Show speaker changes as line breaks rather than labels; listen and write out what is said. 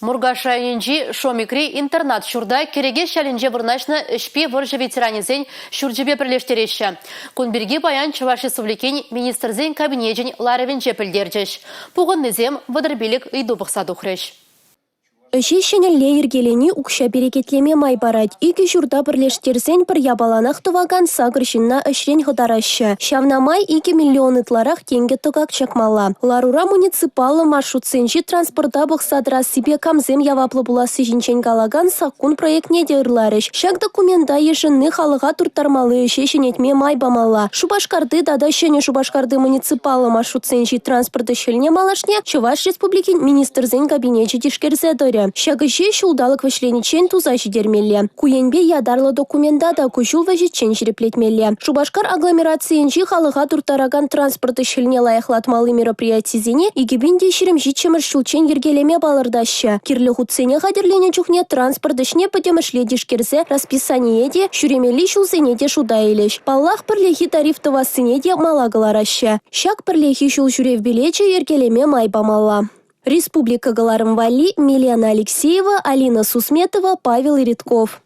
Муркаш районӗнчи Шомикри интернат ҫурта Кӗрекеҫ ялӗнче вырнаҫнӑ ӗҫпе вӑрҫӑ ветеранӗсен ҫурчӗпе пӗрлештереҫҫӗ. Кун пирки паян Чӑваш Республикин Министрсен Кабинечӗн ларӑвӗнче пӗлтерчӗҫ. Пухӑннисем 35 ыйту пӑхса тухрӗҫ.
Ӗҫе ҫӗнӗлле йӗркелени укҫа перекетлеме май парать. Икӗ ҫурта пӗрлештерсен пӗр япаланах тӑвакан сакӑр ҫынна ӗҫрен хӑтараҫҫӗ. Ҫавна май 2 миллион ытларах тенкӗ тӑкак чакмалла. Ларура муниципаллӑ маршрутсенчи транспорта пӑхса тӑрассипе камсем яваплӑ пуласси ҫинчен калакан саккун проектне те ырларӗҫ. Ҫак документа йышӑнни халӑха турттармалли ӗҫе ҫӗнетме май памалла. Шупашкарти тата Ҫӗнӗ Шупашкарти муниципаллӑ маршрутсенчи транспорт ӗҫ-хӗлне малашне Чӑваш Республикин Министрсен Кабинечӗ тишкерсе тӑрӗ. Ҫак ӗҫе ҫулталӑк вӗҫлениччен туса ҫитермелле. Ку енпе ятарлӑ документа та ку ҫул вӗҫӗччен ҫирӗплетмелле. Шупашкар агломерацийӗнчи халӑха турттаракан транспорт ӗҫ-хӗлне лайӑхлатмалли мероприятисене 2027-мӗш ҫулччен йӗркелеме палӑртаҫҫӗ. Кирлӗ хутсене хатӗрленӗ чухне транспорт ӗҫне пӗтӗмӗшле тишкерсе расписание те, ҫӳремелли ҫулсене те шута илӗҫ. Паллах, пӗрлехи тариф тӑвассине те мала кӑлараҫҫӗ. Ҫак пӗрлехи ҫул ҫӳрев билечӗ йӗркелеме май памалла. Республика кӑларӑм валли Милена Алексеева, Алина Сусметова, Павел Иритков.